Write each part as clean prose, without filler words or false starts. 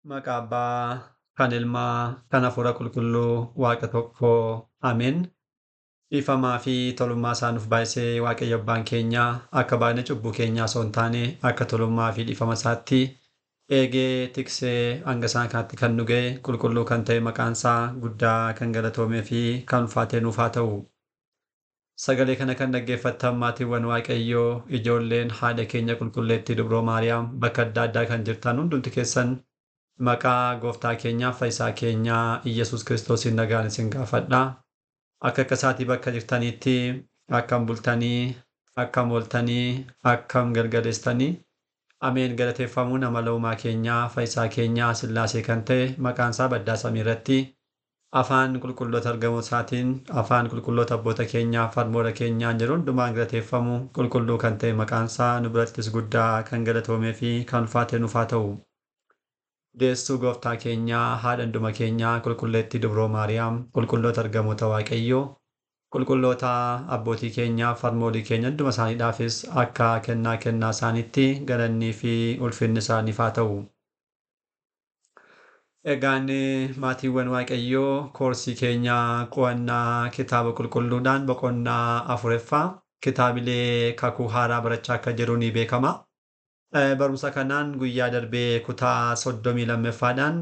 Maqaa Abbaa, kan Ilmaa, kan Hafuura Qulqulluu, Waaqa tokkoo. Ameen. Dhiifamaa fi tolummaa isaa nuuf baay'isee Waaqayyo Abbaan keenya akka baay'ina cubbuu keenyaa osoo hin taane akka tolummaa fi dhiifama isaatti eegee tiksee hanga isaan kanatti kan nu ga'e qulqulluu kan ta'e maqaan isaa guddaa kan galatoomee fi kan ulfaatee nuuf haa ta'u. Sagalee kana kan dhaggeeffattan maatiiwwan Waaqayyoo, ijoolleen haadha keenya qulqulleettii Dubroo Maariyaam bakka adda addaa kan jirtan hundumti keessan maqaa gooftaa keenyaa fayyisaa keenyaa Iyyasuus Kiristoosiin nagaan isin gaafadha. Akka akka isaatii bakka jirtaniitti akkam bultanii, akkam ooltanii, akkam galgaleessitanii. Ameen. Galateeffamuun amala uumaa keenyaa fayyisaa keenyaa Sillaasee kan ta'e maqaan isaa baddaa samii irratti afaan qulqulloota argamuu isaatiin afaan qulqulloota abboota keenyaa farmoora keenyaan jiru hundumaan galateeffamu qulqulluu kan ta'e maqaan isaa nu birattis guddaa kan galatoomee fi kan ulfaatee nuuf haa ta'u. Deessuu gooftaa keenyaa haadha hunduma keenyaa qulqulleettii Dubroo Maariyaam, qulqulloota argamoota Waaqayyoo, qulqulloota abbootii keenyaa farmoolii keenya hunduma isaaniidhaafis akka kennaa kennaa isaaniitti galannii fi ulfinni isaaniif haa ta'u. Egaan maatiiwwan Waaqayyoo, koorsii keenyaa qo'annaa kitaaba qulqulluudhaan boqonnaa afuraffaa kitaabilee kakuu haaraa barachaa akka jiru ni beekama. Barumsa kanaan guyyaa darbee kutaa 32ffaadhaan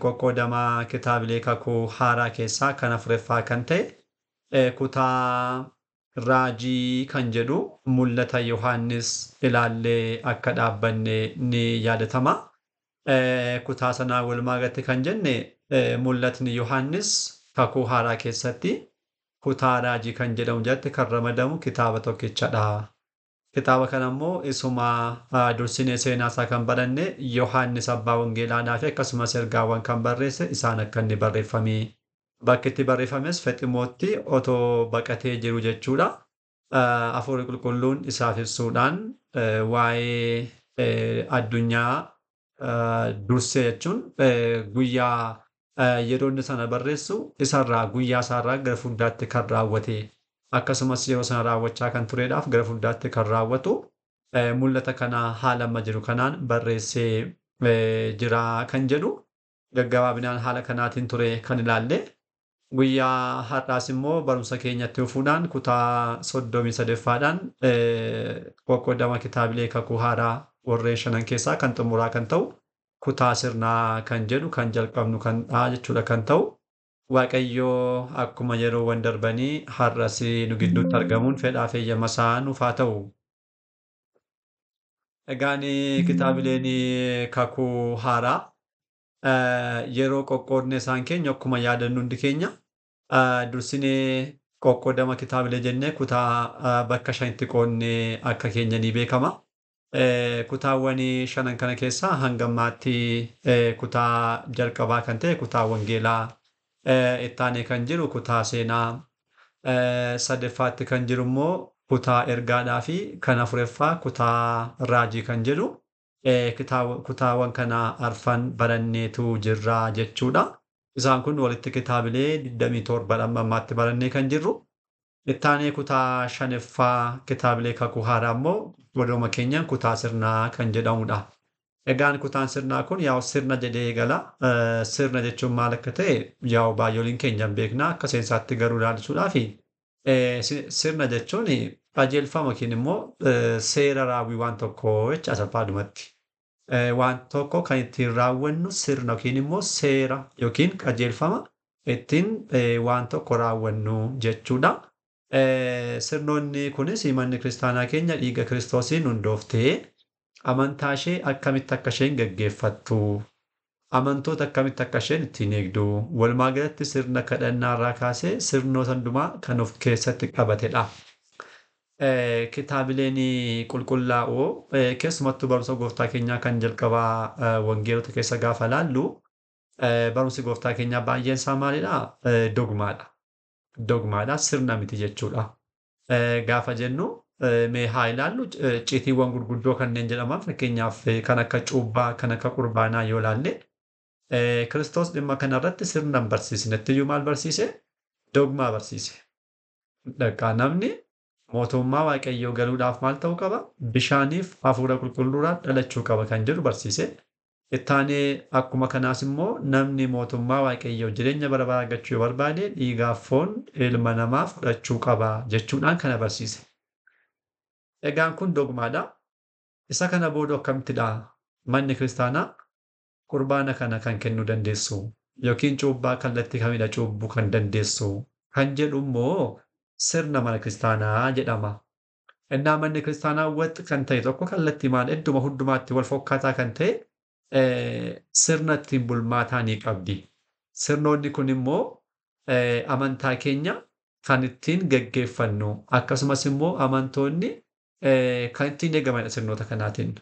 qoqqoodamaa kitaabilee kakuu haaraa keessaa kan afuraffaa kan ta'e kutaa raajii kan jedhu mul'ata Yohaannis ilaallee akka dhaabbanne ni yaadatama. Kutaa sanaa walumaa galatti kan jenne mul'atni Yohaannis kakuu haaraa keessatti kutaa raajii kan jedhamu jalatti kan ramadamu kitaaba tokkichadha. Kitaaba kana immoo isuma dursinee seenaa isaa kan baranne Yohaannis abbaa wangeelaadhaa fi akkasumas ergaawwan kan barreesse isaan akka inni barreeffame. Bakki itti barreeffames Feximootti otoo baqatee jiru jechuudha. Hafuurri qulqulluun isaaf ibsuudhaan waa'ee addunyaa dursee jechuun guyyaa yeroo inni sana barreessu isarraa guyyaa isaarraa gara fuulduraatti kan raawwate, akkasumas yeroo sana raawwachaa kan tureedhaaf gara fuulduraatti kan raawwatu mul'ata kana haala amma jiru kanaan barreessee jira kan jedhu gaggabaabinaan haala kanaatiin ture kan ilaalle. Guyyaa har'aas immoo barumsa keenyatti dhufuudhaan kutaa 33ffaadhaan qoqqoodama kitaabilee kakuu haaraa warreen shanan keessaa kan xumuraa kan ta'u kutaa sirnaa kan jedhu kan jalqabnu kan dha jechuudha kan ta'u. Waaqayyoo akkuma yeroowwan darbanii har'as nu gidduutti argamuun fedhaa fi eeyyama isaa nuuf haa ta'u. Egaan kitaabileen kakuu haaraa yeroo qoqqoodne isaan keenya akkuma yaadannu hundi keenya dursinee qoqqoodama kitaabilee jennee kutaa bakka shanitti qoodnee akka keenya ni beekama. Kutaawwan shanan kana keessaa hanga ammaatti kutaa jalqabaa kan ta'e kutaa wangeelaa, itti aanee kan jiru kutaa seenaa, sadeffaatti kan jiru immoo kutaa ergaadhaa fi kan afuraffaa kutaa raajii kan jedhu kutaawwan kana arfan baranneetu jirra jechuudha. Isaan kun walitti kitaabilee 27 amma ammaatti barannee kan jirru. Ittaanee kutaa shanaffaa kitaabilee kakuu haaraa immoo wadooma keenyaan kutaa sirnaa kan jedhamudha. Egaan kutaan sirnaa kun yaa'u sirna jedhee eegala. Sirna jechuun maal akka ta'e yaa'u baay'ooliin keenya hin beekna. Akka seensaatti garuu ilaalisuudhaaf sirna jechuun qajeelfama yookiin immoo seera raawwii waan tokkoo jecha salphaadhumatti. Waan tokko kan ittiin raawwannu sirna yookiin immoo seera yookiin qajeelfama ittiin waan tokko raawwannu jechuudha. Sirnoonni kunis manni kiristaanaa keenya dhiiga Kiristoosiin hundooftee amantaa ishee akkamitti akka isheen gaggeeffattu, amantoota akkamitti akka isheen ittiin eegdu, walumaa galatti sirna kadhannaa irraa kaasee sirnoota hundumaa kan of keessatti qabatedha. Kitaabileen qulqullaa'oo keessumattuu barumsa gooftaa keenyaa kan jalqabaa wangeelota keessa gaafa laallu barumsi gooftaa keenyaa baay'een isaa maalidha? Dogmaadha. Dogmaadha, sirna miti jechuudha. Gaafa jennu mee haa ilaallu citiiwwan gurguddoo kanneen jedhaman, fakkeenyaaf kan akka cuubbaa, kan akka qurbaanaa yoo ilaalle, Kiristoos dhimma kanarratti sirna hin barsiisne. Iyyuu maal barsiise? Dogmaa barsiise. Dhaqaa namni mootummaa Waaqayyoo galuudhaaf maal ta'uu qaba? Bishaaniif hafuura qulqulluudhaan dhalachuu qaba kan jedhu barsiise. Ittaanee akkuma kanaas immoo namni mootummaa Waaqayyoo jireenya bara baraa argachuu yoo barbaade dhiigaaf foon ilma namaa fudhachuu qaba jechuudhaan kana barsiise. Egaan kun dogmaadha. Isa kana booda akkamittidha manni kiristaanaa qurbaana kana kan kennuu dandeessu yookiin cuubbaa kallattii kamidha cuubbuu kan dandeessu kan jedhu immoo sirna mana kiristaanaa jedhama. Innaa manni kiristaanaa wax kan ta'e tokko kallattii maal idduma hundumaatti wal fokkaataa kan ta'e sirna ittiin bulmaataa ni qabdi. Sirnoonni kun immoo amantaa keenya kan ittiin geggeeffannu akkasumas immoo amantoonni kan ittiin eegamanidha sirnoota kanaatiin.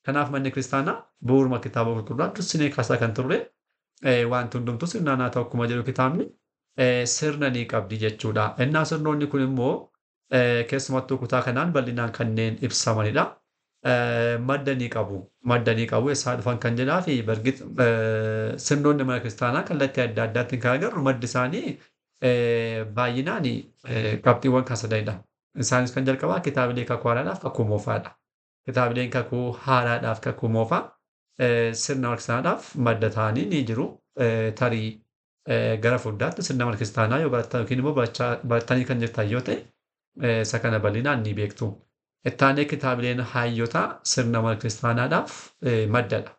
Kanaaf manni kiristaanaa bu'uuruma kitaaba qulqulluu dursinee kaasaa kan turre wanti hundumtuu sirnaan haa ta'u akkuma jedhu kitaabni sirna ni qabdi jechuudha. Innaa sirnoonni kun immoo keessumattuu kutaa kanaan bal'inaan kanneen ibsamanidha. Madda ni qabu. Madda ni qabu eessaa dhufan kan jedhaa fi sirnoonni mana kiristaanaa kallattii adda addaatiin kan agarru maddi isaanii baay'inaan qabxiiwwan kan sadanidha. Isaanis kan jalqabaa kitaabilee kakuu haaraadhaaf kakuu moofaadha. Kitaabileen kakuu haaraadhaaf kakuu moofaa sirna mana kiristaanaadhaaf madda ta'anii ni jiru. Tarii gara fuulduraatti sirna mana kiristaanaa yoo barattan yookiin immoo barattanii kan jirtan yoo ta'e isa kana bal'inaan ni beektu. Ittaanee kitaabileen hayyotaa sirna mana kiristaanaadhaaf maddadha.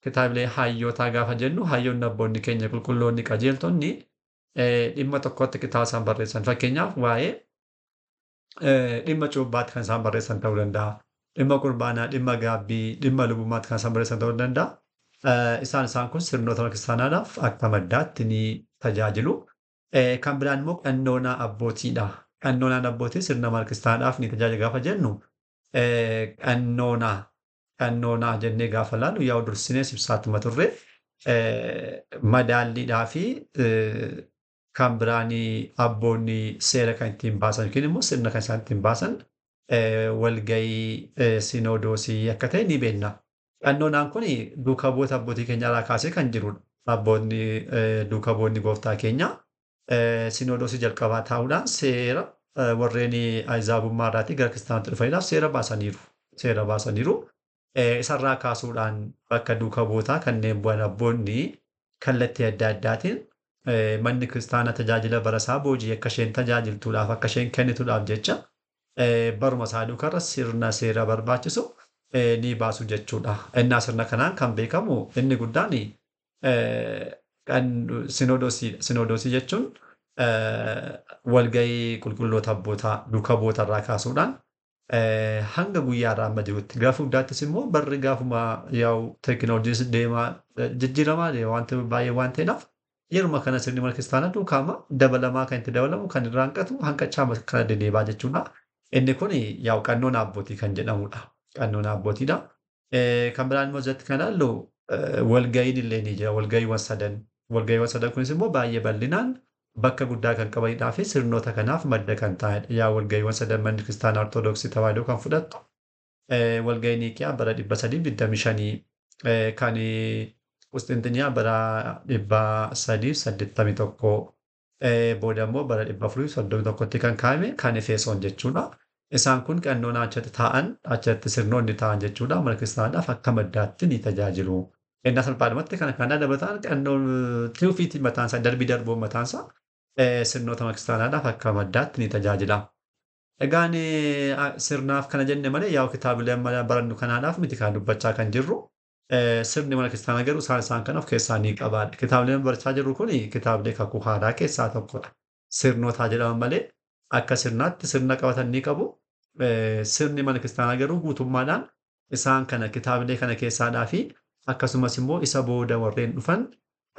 Kitaabilee hayyotaa gaafa jennu hayyoonni abboonni keenya qulqulloonni qajeeltonni dhimma tokkotti kitaaba isaan barreessan. Fakkeenyaaf waa'ee dhimma cuuphaatti kan isaan barreessan ta'uu danda'a. Dhimma qurbaanaa, dhimma gaabbii, dhimma lubummaatti kan isaan barreessan ta'uu danda'a. Isaan kun sirnoota mana kiristaanaadhaaf akka maddaatti ni tajaajilu. Kan biraan immoo qannoonaa abbootiidha. Qannoonaan abbootii sirna mana kiristaanaadhaaf ni tajaajila gaafa jennu qannoonaa jennee gaafa laallu yaa'u dursinee ibsaatuma turre madaalliidhaa fi kan biraanii abboonni seera kan ittiin baasan yookiin immoo sirna kan isaan ittiin baasan walgayii sinodoosii akka ta'e ni beekna. Qannoonaan kun duuka bu'oota abbootii keenyaa irraa kaasee kan jirudha. Abboonni duuka bu'oonni gooftaa keenyaa sinodoosii jalqabaa taa'uudhaan seera warreen ahizaabummaa irraatii gara kiristaanaatti dhufaniidhaaf seera baasaniiru. Seera baasaniiru. Isarraa kaasuudhaan bakka duuka bu'ootaa kanneen bu'an abboonni kallattii adda addaatiin manni kiristaanaa tajaajila barasaa boojii akka isheen tajaajiltuudhaaf akka isheen kennituudhaaf jecha baruma isaa duukarra sirna seera barbaachisu ni baasu jechuudha. Innaa sirna kanaan kan beekamu inni guddaan sinodoosiidha. Sinodoosii jechuun walgayii qulqulloota abbootaa duuka bu'ootarraa kaasuudhaan hanga guyyaa irraa amma jirutti gara fuulduraattis immoo barri gaafuma yaa'u teekinooloojiis deemaa jijjiiramaa deema wanti baay'ee waan ta'eedhaaf yeruma kana sirni mana kiristaanaa duukaama dabalamaa kan itti dabalamu kan irraa hanqatu hanqachaa kana deddeebaa jechuudha. Inni kun yaa'u qannoon abbootii kan jedhamudha. Qannoon abbootiidha. Kan biraan immoo asirratti kan ilaallu walgayiin illee ni jira. Walgayiiwwan sadan. Walgayiiwwan sadan kunis immoo baay'ee bal'inaan bakka guddaa kan qabanidhaa fi sirnoota kanaaf madda kan ta'anidha. Yaa walgayiiwwan sadan manni kiristaanaa Ortoodooksii Tawaahidoo kan fudhattu walgayii Niiqiyaa bara 325 kan Qusxinxiniyaa bara 381 booda immoo bara 431tti kan kaa'ame kan Efesoon jechuudha. Isaan kun qannoonaa achatti taa'an achatti sirnoonni taa'an jechuudha. Mana kiristaanaadhaaf akka maddaatti ni tajaajilu. Innaa salphaadhumatti kana kana dabalataan qannoon tiwufiitiin mataan isaa darbii darbuun mataan isaa sirnoota mana kiristaanaadhaaf akka maddaatti ni tajaajila. Egaan sirnaaf kana jenne malee yaa'u kitaabilee amma barannu kanaadhaaf miti kan dubbachaa kan jirru. Sirni mana kiristaanaa garuu isaan kana of keessaa ni qabaadha. Kitaabileen barachaa jirru kun kitaabilee kakuu haaraa keessaa tokkodha. Sirnootaa jedhaman malee akka sirnaatti sirna qabatan ni qabu. Sirni mana kiristaanaa garuu guutummaadhaan isaan kana kitaabilee kana keessaadhaa fi akkasumas immoo isa booda warreen dhufan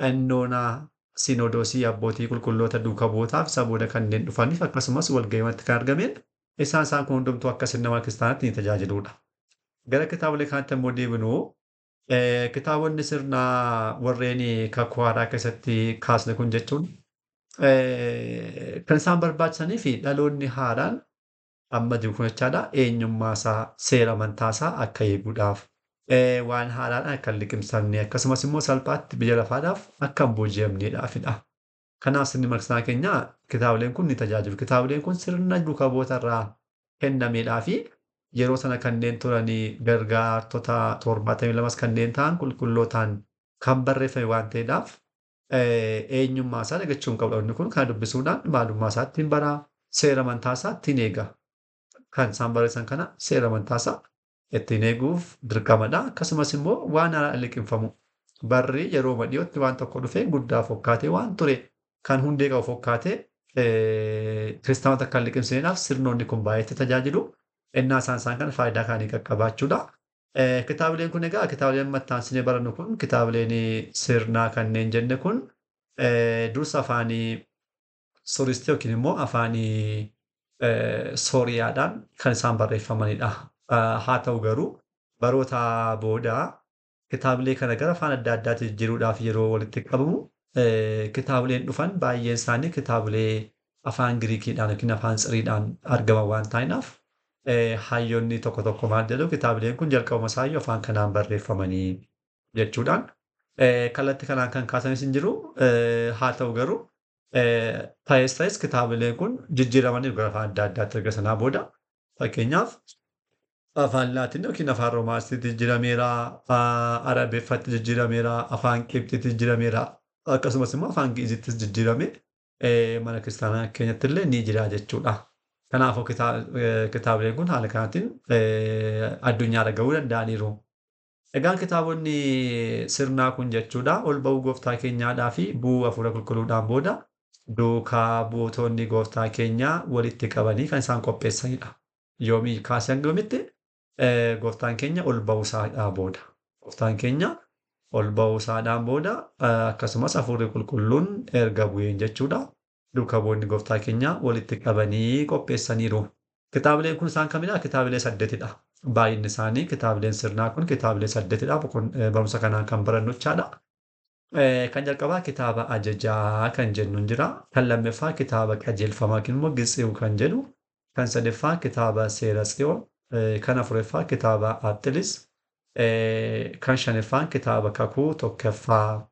qannoonaa sinodoosii abbootii qulqulloota duuka bu'ootaaf isa booda kanneen dhufaniif akkasumas walga'iiwwanitti kan argameen isaan kun hundumtuu akka sirna mana kiristaanaatti ni tajaajiludha. Gara kitaabilee kanaatti immoo deebinu kitaabonni sirna warreen kakuu haaraa keessatti kaasne kun jechuun kan isaan barbaachisanii fi dhaloonni haaraan amma jiru kun jechaadha eenyummaa isaa seera amantaa isaa akka eeguudhaaf waan haaraadhaan akka hin liqimsamne akkasumas immoo salphaatti biyya lafaadhaaf akka hin booji'amneedhaafidha. Kanaaf sirni mana kiristaanaa keenyaa kitaabileen kun ni tajaajilu. Kitaabileen kun sirna duuka bu'ootarraa kennameedhaa fi Yeroo sana kanneen turanii gargaartota 72 kanneen ta'an qulqullootaan kan barreeffame waan ta'eedhaaf eenyummaa isaa dagachuu hin qabu. Inni kun kana dubbisuudhaan maalummaa isaa ittiin baraa, seera amantaa isaa ittiin eega. Kan isaan barreessan kana seera amantaa isaa ittiin eeguuf dirqamadha. Akkasumas immoo waan haaraan liqimfamu. Barri yeroo dhiyootti waan tokko dhufee guddaa fokkaatee waan ture kan hundee qabu fokkaatee kiristaanota kan liqimsineedhaaf sirnoonni kun baay'eetti tajaajilu. Innaa isaan kana faayidaa kaanii qaqqabaachuudha. Kitaabileen kun egaa kitaabileen maxxansinee barannu kun kitaabileen sirnaa kanneen jenne kun dursa afaanii Soristii yookiin immoo afaanii Sooriyaadhaan kan isaan barreeffamanidha. Haa ta'u garuu baroota booda kitaabilee kana gara afaan adda addaatti jijjiiruudhaaf yeroo walitti qabamu kitaabileen dhufan baay'een isaanii kitaabilee afaan Giriikiidhaan yookiin afaan Tsiriidhaan argaman waan ta'aniif hayyoonni tokko tokko maal jedhu kitaabileen kun jalqabuma isaayyuu afaan kanaan barreeffamanii jechuudhaan kallattii kanaan kan kaasanis hin jiru. Haa ta'u garuu ta'es ta'es kitaabileen kun jijjiiramanii gara afaan adda addaatti erga sanaa booda fakkeenyaaf afaan Laatiin yookiin afaan Roomaasitti jijjiirameera, Arabeeffaatti jijjiirameera, afaan Qibxiitti jijjiirameera, akkasumas immoo afaan Gi'izittis jijjiirame mana kiristaanaa keenyatti illee ni jira jechuudha. Kanaafuu kitaabileen kun haala kanaatiin addunyaarra gahuu danda'aniiru. Egaan kitaabonni sirnaa kun jechuudha ol ba'uu gooftaa keenyaadhaa fi bu'uu hafuura qulqulluudhaan booda duukaa buutonni gooftaa keenyaa walitti qabanii kan isaan qopheessanidha. Yoomii kaasee hanga yoomitti gooftaan keenya ol ba'uu isaadhaa booda. Gooftaan keenya ol ba'uu isaadhaan booda akkasumas hafuurri qulqulluun erga bu'een jechuudha. Duukaa bu'oonni gooftaa keenyaa walitti qabanii qopheessaniiru. Kitaabileen kun isaan kamidha? Kitaabilee 8dha. Baay'inni isaanii kitaabileen sirnaa kun kitaabilee 8dha. Barumsa kanaan kan barannu jechaadha. Kan jalqabaa kitaaba ajajaa kan jennu jira. Kan lammaffaa kitaaba qajeelfamaa yookiin immoo Gitsi'uu kan jedhu. Kan sadaffaa kitaaba seera Tsiyoon. Kan afuraffaa kitaaba Aaxxilis. Kan shanaffaan kitaaba kakuu tokkoffaa.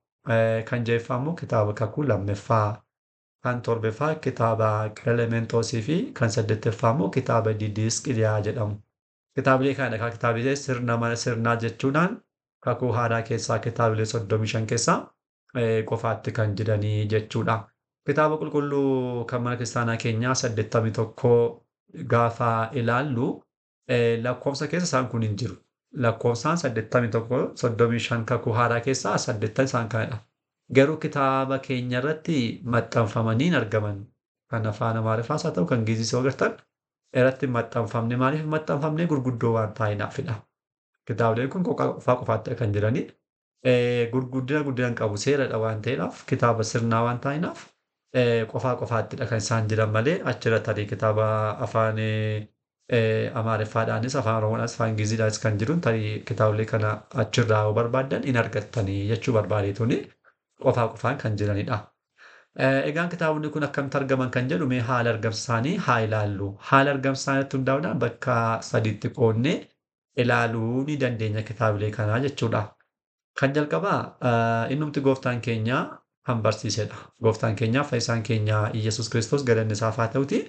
Kan ja'affaa immoo kitaaba kakuu lammaffaa. Kan torbaffaa kitaaba Qelementoosii fi kan saddeettaffaa immoo kitaaba Didiisqiliyaa jedhamu. Kitaabilee kana kitaabilee sirna mana sirnaa jechuudhaan kakuu haaraa keessaa kitaabilee 35 keessaa qofaatti kan jiranii jechuudha. Kitaaba qulqulluu kan mana kiristaanaa keenyaa 81 gaafa ilaallu lakkoofsa keessa isaan kun hin jiru. Lakkoofsaan 81 35 kakuu haaraa keessaa 8 isaan kanadha. Garuu kitaaba keenya irratti maxxanfamanii hin argaman. Kan afaan Amaariffaas haa ta'u kan Giizis yoo agartan irratti maxxanfamne maaliif maxxanfamne gurguddoo waan ta'aniifidha. Kitaabileen kun qofaa qofaatti kan jiranii gurguddina guddina qabu seeradha waan ta'eedhaaf kitaaba sirnaa waan ta'aniif qofaa qofaattidha kan isaan jiran malee achirra tarii kitaaba afaan Amaariffaadhaanis afaan Oromoodhaanis afaan Giiziidhaanis kan jiru tarii kitaabilee kana achirraa yoo barbaaddan hin argattanii jechuu barbaadeetuni qofaa qofaan kan jiranidha. Egaan kitaabonni kun akkamitti argaman kan jedhu mee haala argamsa isaanii haa ilaallu. Haala argamsa isaaniitti hundaa'uudhaan bakka sadiitti qoodnee ilaaluu ni dandeenya kitaabilee kanaa jechuudha. Kan jalqabaa innumti gooftaan keenya kan barsiisedha. Gooftaan keenya fayyisaan keenya Iyyasuus Kiristoos galanni isaaf haa ta'uti.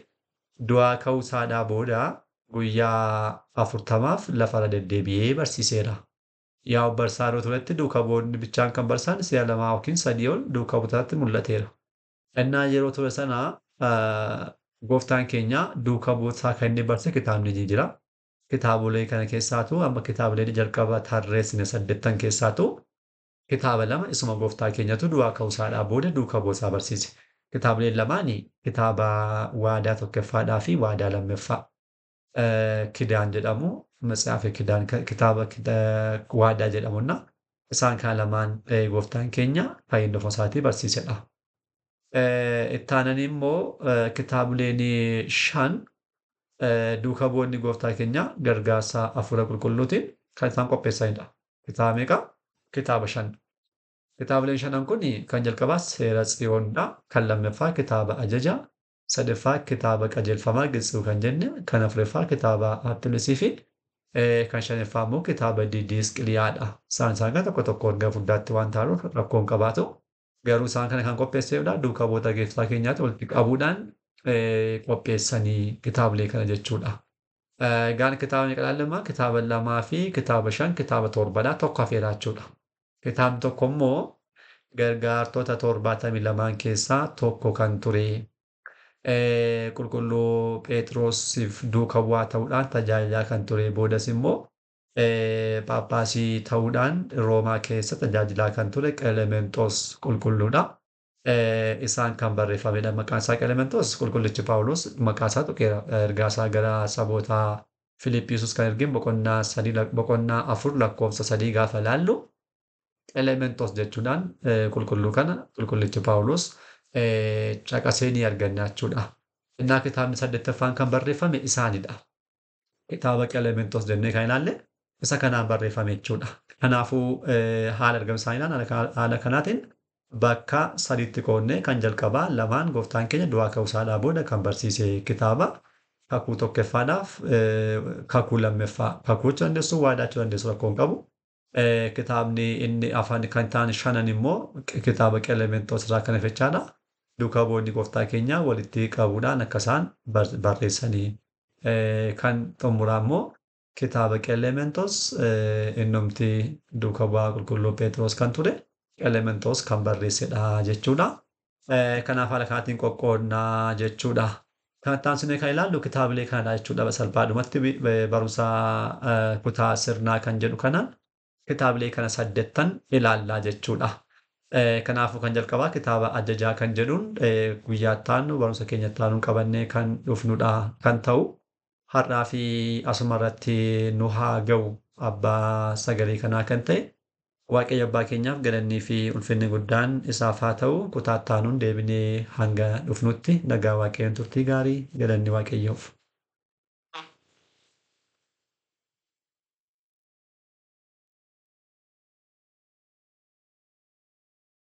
Du'aa ka'uu isaadhaa booda guyyaa 40 lafarra deddeebi'ee barsiiseera. Yaa barsaa yeroo turetti duukaa bu'oonni bichaan kan barsiisan si'a 2 yookiin 3 ol duukaa bu'ootaatti mul'ateera. Innaa yeroo ture sana gooftaan keenya duukaa bu'ootaa kan inni barsiise kitaabni ni jira. Kitaabolee kana keessaatu amma kitaabileen jalqaba tarreessine 8 keessaatu kitaaba 2 isuma gooftaa keenyatu du'aa ka'uu isaadhaa booda duukaa bu'ootaa barsiise. Kitaabileen lamaanii kitaaba waadaa tokkoffaadhaa fi waadaa lammaffaa Kidaan jedhamu matsaafa Kidaan kitaaba waadaa jedhamuna isaan kana lamaan gooftaan keenya fayyina ofii isaatii barsiisedha. Itti aananii immoo kitaabileen 5 duukaa bu'oonni gooftaa keenya gargaarsa hafuura qulqulluutiin kan isaan qopheessanidha. Kitaaba meeqa? Kitaaba 5. Kitaabileen 5 kun kan jalqabaa seera Tsiyoonidha. Kan lammaffaa kitaaba ajaja, sadaffaa kitaaba qajeelfamaa Gitsi'uu kan jenne, kan afuraffaa kitaaba Aaxxilisii fi kan shanaffaa immoo kitaaba Didiisqiliyaadha. Isaan kana tokko tokkoon gara fuulduraatti waan ta'uuf rakkoon qabaatu. Garuu isaan kana kan qopheessanidha. Duukaa bu'oota gooftaa keenyaatti walitti qabuudhaan qopheessanii kitaabilee kana jechuudha. Egaan kitaaba meeqa ilaallama? Kitaaba 2 fi kitaaba 5, kitaaba 7dha. Tokko hafeera jechuudha. Kitaabni tokko immoo gargaartota 72 keessaa tokko kan ture. Qulqulluu Phexrosiif duuka bu'aa ta'uudhaan tajaajilaa kan ture. Boodas immoo Phaaphaasii ta'uudhaan Roomaa keessa tajaajilaa kan ture Qelemenxoos qulqulluudha. Isaan kan barreeffamedha. Maqaan isaa Qelemenxoos qulqullichi Phaawulos maqaa isaa tuqeera. Ergaa isaa gara saboota Filiippiisus kan ergin boqonnaa 3 boqonnaa 4 lakkoofsa 3 gaafa laallu Qelemenxoos jechuudhaan qulqulluu kana qulqullichi Phaawulos caqasee ni arganna jechuudha. Innaa kitaabni 8ffaan kan barreeffame isaanidha. Kitaaba Qelemenxoos jennee kan ilaalle isa kanaan barreeffame jechuudha. Kanaafuu haala argama isaanii haala kanaatiin bakka sadiitti qoodnee kan jalqabaa lamaan gooftaan keenya du'aa ka'uusaadhaa booda kan barsiise kitaaba kakuu tokkoffaadhaaf kakuu lammaffaa kakuu jechuu dandeessu waadaa jechuu dandeessu rakkoo hin qabu. Kitaabni inni afaan kan ta'an shanan immoo kitaaba Qelemenxoos irraa kan hafe. Duukaa bu'oonni gooftaa keenyaa walitti qabuudhaan akka isaan barreessanii kan xumuraa immoo kitaaba Qelemenxoos innumti duuka bu'aa qulqulluu Phexros kan ture Qelemenxoos kan barreessedha jechuudha. Kanaaf haala kanaatiin qoqqoodnaa jechuudha. Kan itti kan ilaallu kitaabilee kanadha jechuudha. Salphaadhumatti barumsa kutaa sirnaa kan jedhu kanaan kitaabilee kana 8 ilaallaa jechuudha. Kanaafuu kan jalqabaa kitaaba ajajaa kan jedhuun guyyaa itti aanu barumsa keenya itti aanuun qabannee kan dhufnudha kan ta'u. Har'aa fi asuma irratti nu haa ga'u abbaa sagalee kanaa kan ta'e Waaqayyo abbaa keenyaaf galannii fi ulfinni guddaan isaaf haa ta'u. Kutaa itti aanuun deebinee hanga dhufnutti nagaa Waaqayyoon turtii gaarii galanni Waaqayyoof.